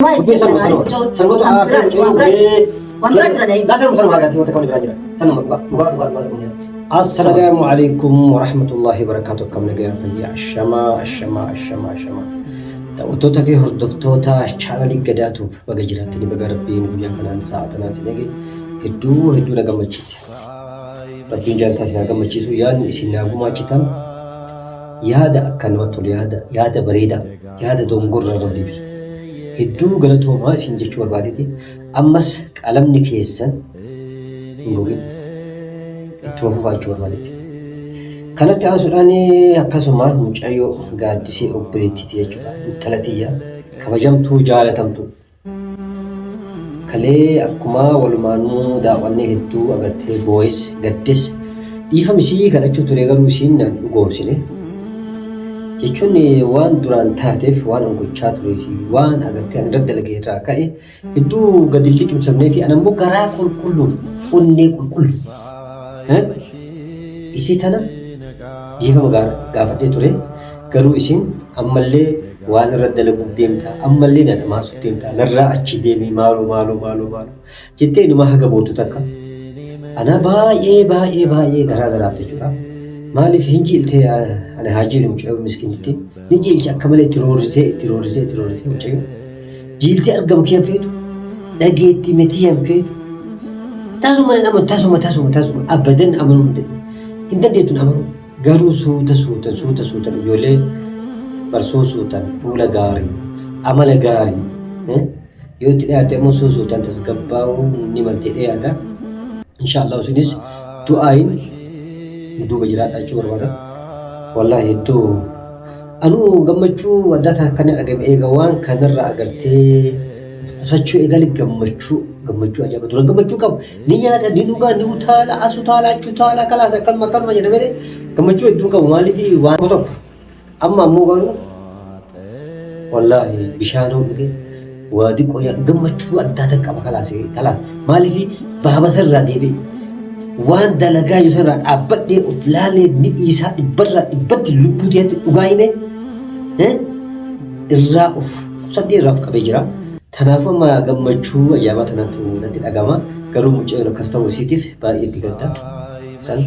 Dubbiin sanuma sanuma. Sanumatu aarsee mucayyoo gubee. Waan biraa jira daa'imni. Laa sanuma sanuma argaatti wanta kan biraa jira. Sanuma dhugaa dhugaa dhugaa dhugaa dhugaa. Assalaamu alaikum warahmatullahi wabarakatuh. Akkam nagayaa fayyaa ashamaa ashamaa ashamaa ashamaa. Daawwattoota fi hordoftoota chaanalii Gadaatuuf baga jiraattanii baga Rabbiin guyyaa kanaan sa'a tanaan isin eege hedduu hedduu na gammachiise. Rabbiin jaalataa isin haa gammachiisu. Yaadni isin naa gumaachitan yaada akka namatti tolu yaada yaada bareedaa yaada dongorra irra deebisu. Hedduu galatoomaa isin jechuu barbaadeeti. Ammas qalamni keessan hin gogin. Ittuma fufaa jechuu barbaadeeti. Kanatti aansuudhaan akkasuma mucayyoo gaaddisee obboleettiiti jechuudha. Intala tiyya kabajamtuu jaalatamtuu. Kalee akkuma walumaanuu daawwannee hedduu agartee boo'es gaddes dhiifama isii kadhachuu ture garuu isiin naan dhugoomsine. Jechuun waan duraan taateef waan an gochaa turee fi waan agartee an irra dalage irraa ka'e hedduu gadi hin liqimsamnee fi an ammoo garaa qulqulluun onnee qulqullu isii tana dhiifama gaafadhee ture. Garuu isin ammallee waan irra dalaguuf deemta, ammallee na dhamaasuuf deemta, narraa achi deemi maaloo maaloo maaloo maaloo jettee inumaa haga bootu takka. Ana baay'ee baay'ee baay'ee garaa garaaf jechuudha. Maaliif hin jiiltee ana haa jiilu mucayyoo miskiintitti ni jiilche akka malee itti roorrisee itti roorrisee itti roorrisee mucayyoo. Jiiltee argamu kiyyan feetu dhageetti miti yan feetu tasuma hin amanu tasuma tasuma tasuma abadan amanuu hin dandeettu hin amanuu. Garuu suuta suutan suuta suutan ijoollee barsuu suutan fuula gaarii amala gaarii yoo itti dhiyaate immoo suuta suutan tasgabbaa'uu ni malte jedhee yaada. Inshaallah isinis du'aayin nu duuba jiraadhaa jechuu barbaada. Wallaahi hedduu anuu gammachuu addaa ta'an kan dhagame eega waan kanarra agartee qusachuu eegale gammachuu gammachuu ajaa'iba dura gammachuu qabu. Ni nyaata, ni dhugaa, ni utaala, as utaala, achi utaala, kalaas akkanuma akkanuma jedha malee gammachuu hedduun qabu maaliif waan tokko tokko. Amma ammoo garuu wallaahi bishaanoo dhuge waa xiqqoo nyaadhu gammachuu addaa ta'e qaba kalaas kalaas maaliif baabasa irraa deebi'e waan dalagaa jiru sanarraa dhaabbadhee of laalee ni dhiisaa dhibbarraa dhibbatti lubbuu ta'etti dhugaa hime irraa of qusadhee irraa of qabee jira. Tanaafuu amma gammachuu ajaa'ibaa tanatu natti dhagama. Garuu mucayyoon akkas ta'uu isiitiif baay'ee itti gadda. San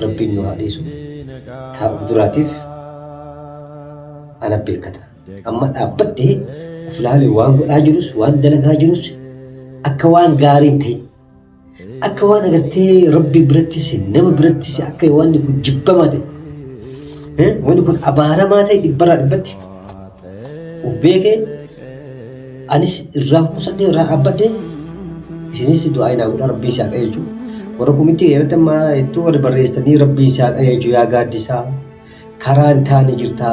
Rabbiin nu haa dhiisu. Taa of duraatiif ana beekkata. Amma dhaabbadhee of laalee waan godhaa jirus waan dalagaa jirus akka waan gaarii hin ta'in Akka waan agartee Rabbi birattis nama birattis akka wanni kun jibbamaa ta'e wanni kun abaaramaa ta'e dhibbarraa dhibbatti of beekee anis irraa qusadhee irraa dhaabbadhee isinis du'aa inaa godhaa Rabbiin si haa qajeelchu. Warra komitti irratti amma hedduu warri barreessanii Rabbiin si haa qajeelchu yaa gaaddisaa. Karaa hin taane jirta.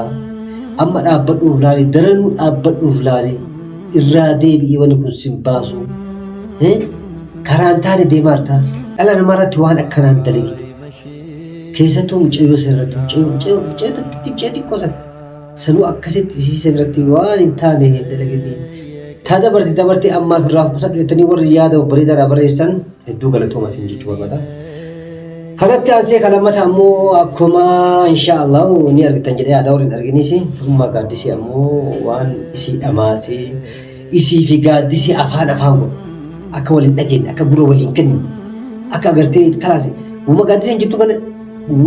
Amma dhaabbadhuuf laali, daranuu dhaabbadhuuf laali. Irraa deebi'ii wanni kun sin baasu. Karaa hin taane deemaa jirta. Dhala namaa irratti waan akkanaa hin dalagin. Keessattuu mucayyoo sana irratti mucayyoo mucayyoo mucayyoo takkitti mucayyoo xiqqoo sana. Sanuu akkasitti isii sana irratti waan hin taane hin dalagin. Taa dabarte dabarte ammaaf irraa of qusadhu jettanii warri yaada babbareedaadhaa barreessitan hedduu galatooma isin jechuu barbaada. Kanatti aansee kan lammata ammoo akkuma insha Allah ni argitan jedhee yaada warri hin arginis ummaa gaaddisee ammoo waan isii dhamaasee isii fi gaaddisee afaan afaan godhu akka waliin dhageenye akka gurra waliin kennine akka agartee kalaase umma gaaddisee hin jirtu kana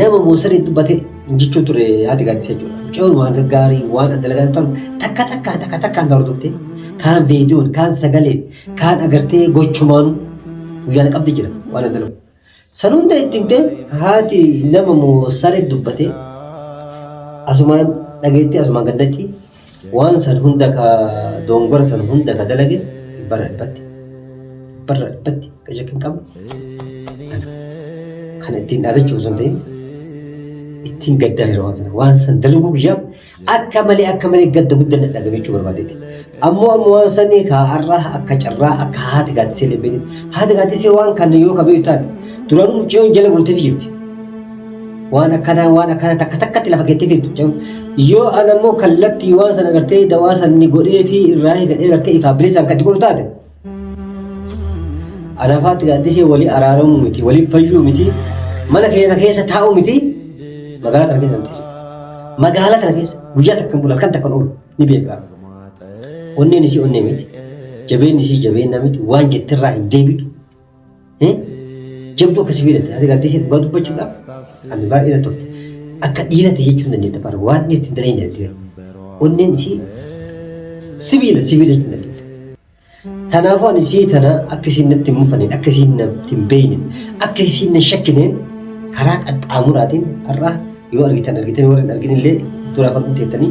nama moosaree dubbate hin jechuun ture haati gaaddisee jechuudha. Mucayyoon waan gaggaarii waan dalagaa turan takka takkaan takka takkaan hordofte kaan viidiyoon kaan sagaleen kaan agartee gochumaan guyyaan qabdi jira waan dalagu. San hunda itti himtee haati nama moo saree dubbate asumaan dhageetti asumaan gandatti waan san hunda ka dongora san hunda ka dalage dhibbarra dhibbatti dhibbarra dhibbatti ka shakki hin qabne ana kana ittiin dhaadachuu osoo hin ta'in ittiin gaddaa jira waan sana waan san dalaguu guyyaaf Akka malee akka malee gadda guddan na dhagame jechuu barbaadeeti. Ammoo amma waan sanii kaa har'a akka carraa akka haati gaaddisee illee beekne. Haati gaaddisee waan kana yoo ka beektu taate duraanuu mucayyoon jala bulteefi jirti. Waan akkanaa waan akkanaa takka takkatti lafa keettee jirti mucayyoon. Yoo an ammoo kallattii waan sana gartee dawaa sanni godhee fi irraa hiikadhee gartee ifaa bilisaan kan itti godhu taate Anaaf haati gaaddisee walii araaramuu miti, walii fayyuu miti, mana keenya keessa taa'uu miti, magaalaa tana keessa miti. Magaalaa tana keessa guyyaa takka hin bulan, kan takka hin oolu ni beeka. Onneen isii onnee miti. Jabeenni isii jabeenna miti waan jettirraa hin deebitu. Jabduu akka sibiilatti haati gaaddisee dhugaa dubbachuudhaaf ani baay'ee na tolte. Akka dhiirati jechuun dandeetta bara waan dhiirti hin dalagne dandeetta. Onneen isii sibiila sibiila jechuun dandeetta. Kanaafuu ani isii tana akka isiin natti hin mufaneen akka isiin natti hin beekneen akka isiin na shakkineen karaa qaxxaamuraatiin har'a yoo argitan argitan warri hin argin illee dura afaan teettanii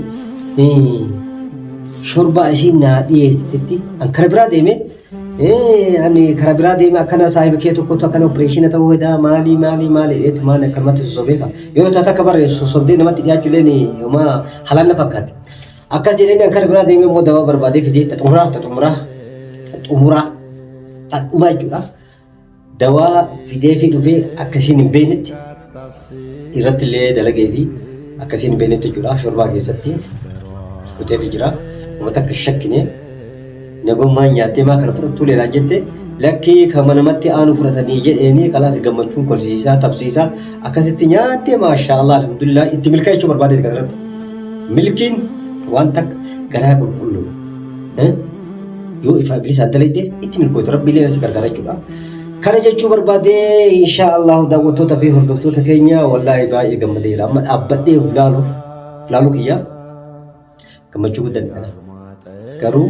shorbaa isiin naa dhiyeessitetti an kara biraa deemee ani kara biraa deemee akkana saahiba kee tokkotu akkana opereeshina ta'uu hedaa maalii maalii maalii jedheetu maal akkanumatti sosobee fa'a yeroo taate akka barreessu sosobdee namatti dhiyaachuu illee homaa halaan na fakkaate. Akkas jedheen an kara biraa deemee immoo dawaa barbaadee fidee ta xumuraa ta xumuraa ta xumuraa ta dhumaa jechuudha. Dawaa fidee fi dhufee akka isiin hin beeknetti irratti illee dalagee fi akka isiin hin beeknetti jechuudha. Shorbaa keessatti kutee fi jira. Uummata akka shakkine nagummaan nyaattee maa kana fudhattuu leelaan jette lakkii kama namatti aanu fudhatanii jedheeni kalaas gammachuun kolfisiisaa tapsiisaa akkasitti nyaattee maashaallah alhamdulillah itti milkaa'achuu barbaadee kanarratti. Milkiin waan takka garaa qulqulluu yoo ifaa bilisaan dalagde itti milkoota rabbi illee si gargaara jechuudha. Kana jechuu barbaadee insha Allah daawwattoota fi hordoftoota keenya wallaahi baay'ee gammadeera. Amma dhaabbadhee of laaluuf of laaluu kiyyaaf gammachuu guddaan dha. Garuu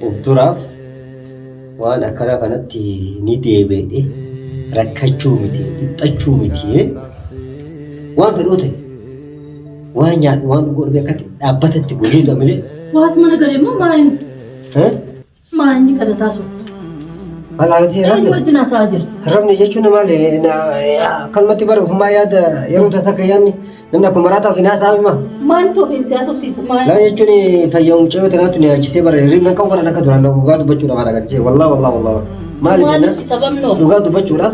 of duraaf waan akkanaa kanatti ni deebi'e rakkachuu miti dhiphachuu miti waan fedhoo ta'e waan nyaadhu waan dhuguu dhabee akkatti dhaabbatatti godhee du'a malee. Waati mana galee immoo maal maal inni kana taasiftu? Maal Eenyu wajjin haasa'aa jirti? Rafne jechuun maali akkanumatti bara ofumaa yaada yeroo takka yaadni namni akkuma maraataa ofiin haasa'aa hima. Maaltu ofiin si haasofsiisa? Maal? Laa jechuun fayyaa mucayyoo tanaatu ni yaachisee bara hirribna qabu bara akka duraan dhugaa dubbachuudhaaf haadha gadisee wallaa wallaa wallaa maali Maaliif jennaan sababnoo? dhugaa dubbachuudhaaf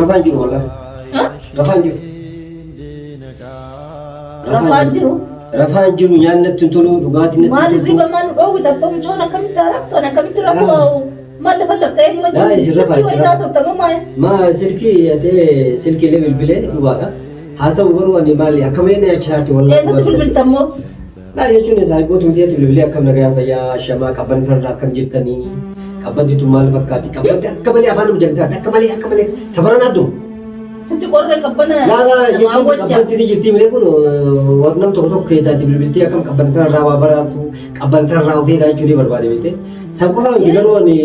Rafaan jiru wallahi. Ha? Rafaan jiru. Rafaan jiru. Rafaan jiru nyaanni natti hin tolu dhugaatiin natti Maal hin tolu. hirriba maal dhoowwita abbaa mucoon akkamitti raftu ani akkamitti rafu maal lafa lafta eenyu Laa, wajjin isin rafaa, silkii isin wayii rafaa. haasoftamu maal? Maa silkii atee silkii illee bilbilee dhugaadha. Haa ta'u garuu ani maali akka malee na yaachisaarti wallahi. Eessatti bilbilta immoo? Laa jechuun saahiboota miti ati bilbilee akkam nagayaa fayyaa shamaa qabban sanarraa akkam jirtanii qabbanti tun maal fakkaatti qabbanti akka malee afaan nama jallisaatti akka malee akka malee tabaran adduma. Sitti qorree qabbana Laa laa namaa jechuun wajja. qabbanti ni jirti malee kun warra nam tokko tokko keessaa itti bilbiltee akkam qabbanti sanarraa waa baraatu qabbanti sanarraa of eegaa jechuu ni barbaade beekte. San qofa miti garuu ani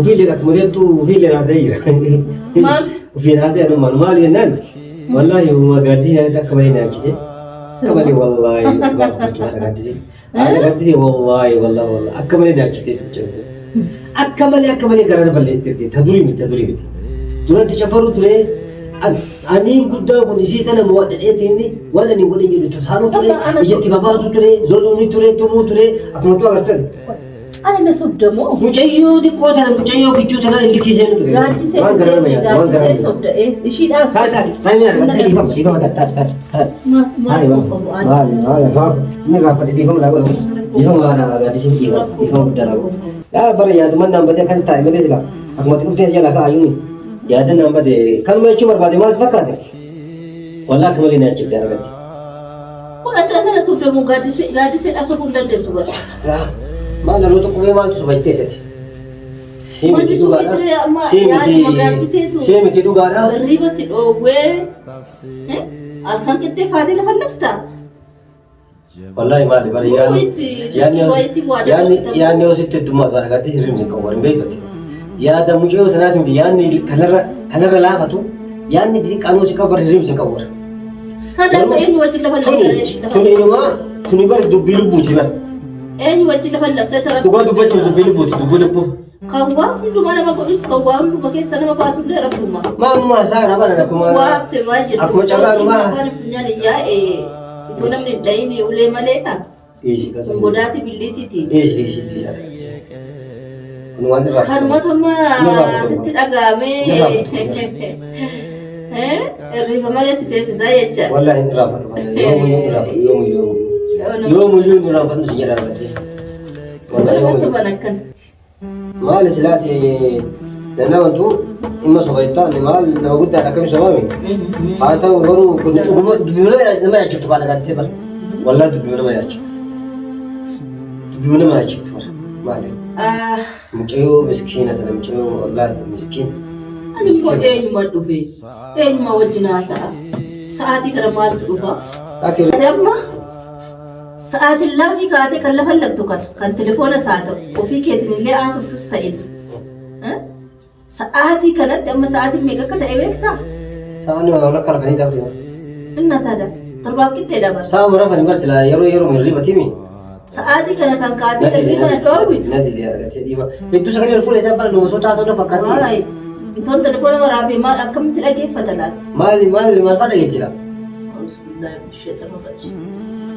ofiillee akkuma jettu ofiillee naaf ta'e jira. Maal? Ofii naaf ta'e anummaan maal jennaan wallaahi uumaa gaaddisii akka malee nyaachise. Akka malee wallaahi dhugaa dubbachuu haadha gaaddisee. Haadha gaaddisee wallaahi wallaahi wallaahi akka malee nyaachitee turte. Akka malee akka malee garaa na balleessiteerti. Ta durii miti ta durii miti. Duratti cafaruu ture aniin guddaa kun isii tana mo'adhadheetiin waan ani hin godhin jedhu tasaanuu ture ijatti babaasuu ture loluuni ture tumuu ture akkuma tu agartan. Ani na sobda moo? Mucayyoo xiqqoo tana mucayyoo kichuu tana illikii seenu ture. Gaaddisee Waan garaa nama nyaata waan garaa gaaddisee nama nyaata. sobda ishiidhaa Taa'e taa'e taa'e mee argaa dhiifama dhiifama taa'e taa'e taa'e. Maal Maali maali maali inni irraa dhiifama naa godhamu dhiifama naa gaaddisee dhiifama dhiifama guddaa naa godhamu. Yaa bara yaadumaan naan badee akkan taa'e malee sila akkuma ati dhuftee si jalaa ka'a ayuuni yaada naan badee kanuma jechuu barbaade maal si fakkaate wallaa akka malee na achifte argatti. Ati kana sobda moo gaaddisee gaaddiseedhaa sobuu hin dandeessu bara. Maal dhaloota qubee maaltu soba jettee tati. Si Maal miti jechuun dhugaadha. keetiree amma Si yaaduma miti gaaddiseetu. si miti dhugaadha. Hirriba si dhoowwee halkan qixxee kaatee lafa laftaa. Wallahi maali bari yaadni Silkii wayiitti waa dabarsita. yaadni yoo sitti heddummaatu argatte hirribni hin qabu hin beektu. Yaada mucayyoo tanaati miti yaadni kanarra kanarra laafatu yaadni xixiqqaan si qabu bari hirribni hin qabu. Kanaaf eenyu wajjin lafa Tuni laftaa? tuni inumaa tuni bari dubbii lubbuuti bari. Eenyu wajjin lafa laftaa isa rabbi. Dhugaa dubbachuuf dubbii lubbuuti dubbii lubbuu. Kan waa hundumaa nama godhus kan waa hunduma keessa nama baasullee rabbuma. Maa ammaa isaa kana bara akkuma Waa hafte maa jirtu. akkuma carraa dhumaa. Afaan funyaan yaa'e itoo namni hin dhahin ulee maleedha. Dhiisi kasa. Kun godaati billiitiiti. Dhiisi dhiisi dhiisi. Kun waan irraa. Kanumatu amma sitti dhaga'amee hirriba malee si teessisaa jecha. Wallahi hin irraanfadhu kana. Yoomuyyuu hin irraanfadhu yoomuyyuu yoomuyyuu. Yoomuyyuu hin irraanfadhu si jedha argatte. Wallahi Nama yoomuyyuu. soban akkanatti. Maali silaati nanamantu dhimma soba jettaa ani maal nama guddaadha akkami sobame. Haa ta'u garuu kun dhuguma dubbima nama yaachiftu baala gaaddisee bara. Wallahi dubbima nama yaachiftu. Dubbima nama yaachiftu bara. Maali? Mucayyoo miskiina tana, mucayyoo wallaahi miskiin. Ani immoo eenyuma dhufe? Eenyuma wajjin haasa'a? Sa'aatii kana maaltu dhufa? Akka Ati amma sa'aatiin laafii kaatee kan lafa laftu kana kan telefoona isaa ta'u ofii keetiin illee haasoftus ta'in. Sa'aatii kanatti amma sa'aatiin meeqa akka ta'e beektaa? Sa'aan walakkaa halkanii taate. Inna taada torbaaf qixxee dabarsa. Sa'a muraasa ni barsila yeroo yeroo hirriba timi. Sa'aatii kana kan kaatee hirriba na dhoowwitu. Na dide argattee dhiiba. Hedduu sagalee ol fuula isaa bara dhumasoo taasisuu fakkaatti. Waay bitoon telefoona waraabee maal akkamitti dhaggeeffata laata? Maali maali maal fa'aa dhageessira?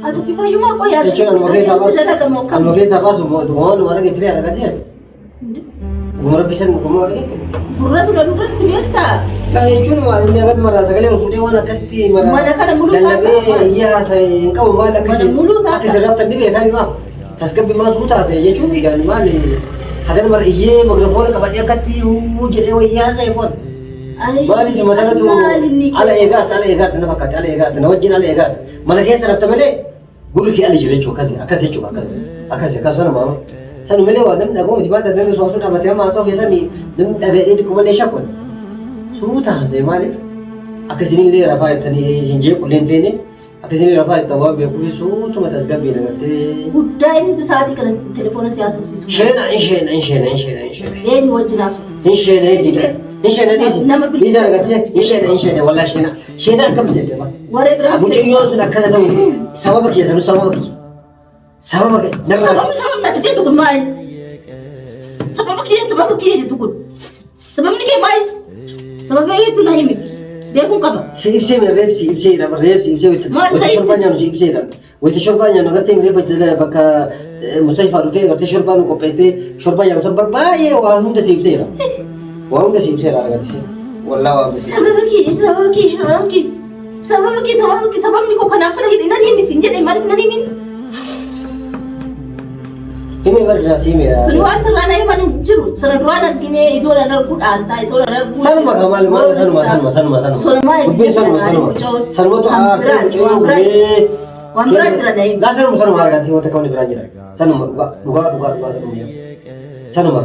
Ati fi fayyummaa qoyaa Jechuun anuma keessaa si dalagamu baasu. akkam? Anuma keessaa baasu dhuguma dhuguma dhageessire argattee. Dhuguma rabbi san dhuguma dhageette. Gurratu na duratti beektaa? Laa jechuun maal inni agad maraa sagalee ol fuudhee waan akkasitti maraa. Mana kana muluu taasisa. Lallabee iyya haasa'e hin qabu maal akkasii. Mana muluu taasisa. Akka isin raftan ni beekaa himaa. Tasgabbi maal suu taasise jechuun yaani maal hagan mara iyyee mikrafoona qabadhee akkatti huu jedhee wayii haasa'e kun. Maal isin matanatu ala eegaarta ala eegaarta na fakkaate ala eegaarta na wajjin ala eegaarta. Mana keessa rafta malee gurri kee ala jira jechuudha akkasi akkas jechuudha akkas akkas akkas sana maama. Sanu malee waa namni dhagoo miti maal namni osoo dhaabatee amma haasa'u keessan namni dhaga'ee xiqqoo malee shakku. Suu taasise maaliif akkasinillee rafaa jettanii isin jeequllee hin feene akkasinillee rafaa jettan waan beekuuf suutuma tasgabbii nagartee. Guddaa inni sa'aatii kana telefoona si haasofsiisu. Sheena hin sheena hin sheena hin sheena hin sheena. Eenyu wajjin haasoftu? Hin sheena hin sheena. Hin sheena dhiisi. Nama Dhiisi argattee hin sheena hin sheena wallaa sheena. Sheena akkam jette ba. Waree biraa Mucayyoon sun akkana ta'u sababa keessanu sababa kiyya. Sababa kiyya. Nama Sababni sababni ati jettu kun maali? Sababa kiyya sababa kiyya jettu kun. Sababni kee maali? Sababa keetu na himi. Beekuun qaba. Si ibsee mi reef si ibsee jedhama reef si ibsee wayita Maal wayita ta'e shorbaa nyaannu si ibsee jedhama. Wayita shorbaa nyaannu agartee mi reef wayita bakka Mustashfaa dhufee agartee shorbaa nu qopheessitee shorbaa nyaannu san baay'ee waa hunda si ibsee jedhama. Waa hunda si ibsee jedhama agartee. Wallaa waa hunda si ibsee. Sababa kee sababa kee sababa kee sababa kee sababa kee sababni koo kanaaf kana jedhe na himi sin jedhe maaliif na himin? Himee bara duraa si himee. Sun waan irraa na himan hin jiru. Sana duraan argine itoo nan arguu dhaantaa itoo nan arguu. Sanuma kan maal maal sanuma sanuma sanuma sanuma. Sunumaa Dubbiin sanuma sanuma. Sanumatu aarsee mucayyoo gubee. Waan biraa jira na himi. Laa sanuma sanuma argattee wanta wanni biraa jira. Sanuma dhugaa dhugaa dhugaa dhugaa sanuma jira. Sanuma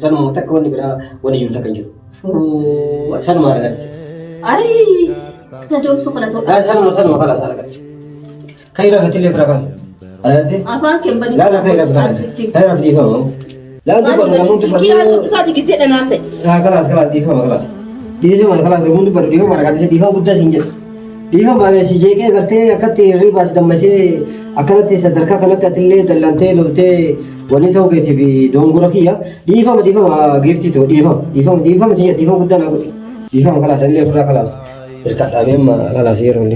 sanuma takka wanni biraa wanni jiru takka hin jiru. Sanuma argattee. Ayi na doomsuu kana Laa ta'u. sanuma sanuma kalaas argattee. Kan irraa fitillee bira kala. Argattee. Afaan kee hin banin. Laa laa kan irraa fitala. Kan irraa fidhiifama. Laa dubbatu namoonni Silkii dubbatu. haasoftu taate gisee dhanaase. Haa kalaas kalaas dhiifama kalaas. Dhiifama kalaas namoonni dubbatu dhiifama argattee dhiifama guddaa siin jedha. Dhiifama si jeeqee gartee akkatti hirriibaa si dammasee akkanatti sadarkaa kanatti atillee dallantee loltee wanni ta'uu keetiif dongora kiyya. Dhiifama dhiifama giiftii ta'u dhiifama dhiifama dhiifama siin jedha dhiifama guddaa naa godhi. Dhiifama kalaas anillee ofirraa kalaas. Hirkadhaamee amma kalaas yeroo illee.